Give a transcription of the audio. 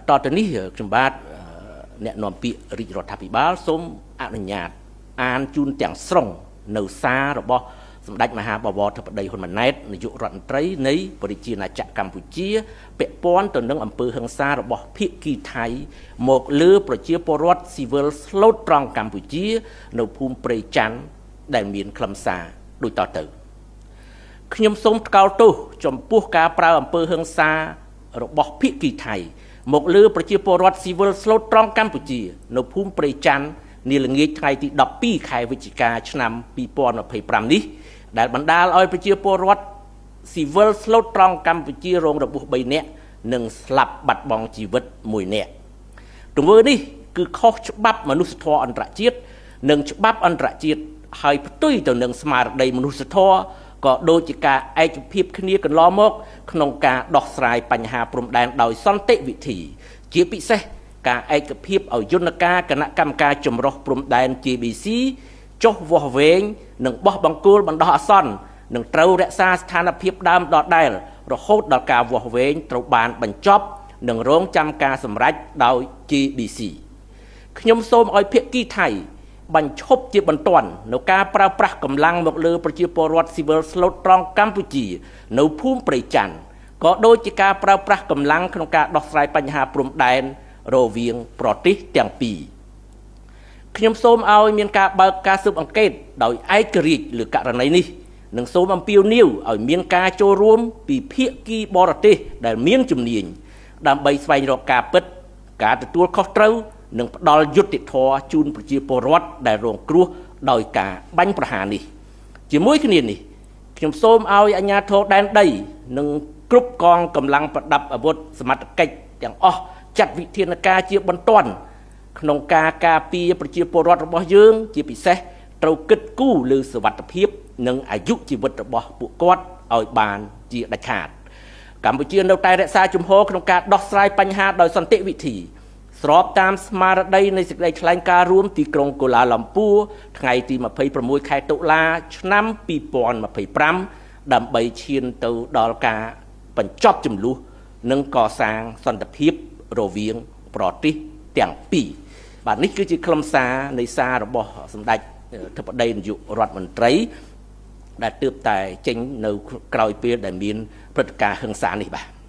តទៅនេះខ្ញុំបាទអ្នកនាំពាក្យរាជរដ្ឋាភិបាលសូមអនុញ្ញាតអានជូនទាំងស្រុងនៅសាររបស់សម្ដេចមហាបវរធិបតីហ៊ុនម៉ាណែតនាយករដ្ឋមន្ត្រីនៃប្រជាណាចក្រកម្ពុជាពាក់ព័ន្ធទៅនឹងអំពើហិង្សារបស់ភៀកគីថៃមកលើប្រជាពលរដ្ឋស៊ីវិលស្លូតត្រង់កម្ពុជា នៅភូមិព្រៃច័ន្ទដែលមានខ្លឹមសារដូចតទៅខ្ញុំសូមថ្កោលទោសចំពោះការប្រើអំពើហិង្សារបស់ភៀកគីថៃមកលើប្រជាពលរដ្ឋស៊ីវិលស្លូតត្រង់កម្ពុជា នៅភូមិព្រៃច័ន្ទនាល្ងាចថ្ងៃទី12ខែវិច្ឆិកាឆ្នាំ2025នេះដែលបណ្ដាលឲ្យប្រជាពលរដ្ឋស៊ីវិលស្លូតត្រង់កម្ពុជារងរបួស3នាក់និងស្លាប់បាត់បង់ជីវិត1នាក់ទង្វើនេះគឺខុសច្បាប់មនុស្សធម៌អន្តរជាតិនិងច្បាប់អន្តរជាតិហើយផ្ទុយទៅនឹងស្មារតីមនុស្សធម៌ក៏ដូចជាការឯកភាពគ្នាកន្លងមកក្នុងការដោះស្រាយបញ្ហាព្រំដែនដោយសន្តិវិធីជាពិសេសការឯកភាពឲ្យយន្តការគណៈកម្មការចម្រុះព្រំដែន JBC ចុះវាស់វែងនិងបោះបង្គោលបណ្ដោះអាសន្ននឹងត្រូវរក្សាស្ថានភាពដើមដដែលរហូតដល់ការវាស់វែងត្រូវបានបញ្ចប់និងរងចាំការសម្រេចដោយ JBC ខ្ញុំសូមឲ្យភាគីថៃបញ្ឈប់ជាបន្ទាន់នៅការប្រើប្រាស់កម្លាំងមកលើប្រជាពលរដ្ឋស៊ីវិលស្លូតត្រង់កម្ពុជា នៅភូមិព្រៃច័ន្ទក៏ដូចជាការប្រើប្រាស់កម្លាំងក្នុងការដោះស្រាយបញ្ហាព្រំដែនរវាងប្រទេសទាំងពីរខ្ញុំសូមឲ្យមានការបើកការស៊ើបអង្កេតដោយឯករាជ្យលើករណីនេះនិងសូមអំពាវនាវឲ្យមានការចូលរួមពីភាគីបរទេសដែលមានជំនាញដើម្បីស្វែងរកការពិតការទទួលខុសត្រូវនិងផ្ដល់យុត្តិធម៌ជូនប្រជាពលរដ្ឋដែលរងគ្រោះដោយការបាញ់ប្រហារនេះជាមួយគ្នានេះខ្ញុំសូមឲ្យអាជ្ញាធរដែនដីនិងគ្រប់កងកម្លាំងប្រដាប់អាវុធសមត្ថកិច្ចទាំងអស់ចាត់វិធានការជាបន្ទាន់ក្នុងការការពារប្រជាពលរដ្ឋរបស់យើងជាពិសេសត្រូវគិតគូរលើសុវត្ថិភាពនិងអាយុជីវិតរបស់ពួកគាត់ឲ្យបានជាដាច់ខាតកម្ពុជានៅតែរក្សាជំហរក្នុងការដោះស្រាយបញ្ហាដោយសន្តិវិធីស្របតាមស្មារតីនៃសេចក្តីថ្លែងការណ៍រួមទីក្រុងកូឡាឡាំពួរថ្ងៃទី26ខែតុលាឆ្នាំ2025ដើម្បីឈានទៅដល់ការបញ្ចប់ចំនួននិងកសាងសន្តិភាពរវាងប្រទេសទាំងពីរបាទនេះគឺជាខ្លឹមសារនៃសាររបស់សម្ដេចធិបតីនាយករដ្ឋមន្ត្រីដែលទើបតែចេញនៅក្រោយពេលដែលមានព្រឹត្តិការណ៍ហិង្សានេះបាទ។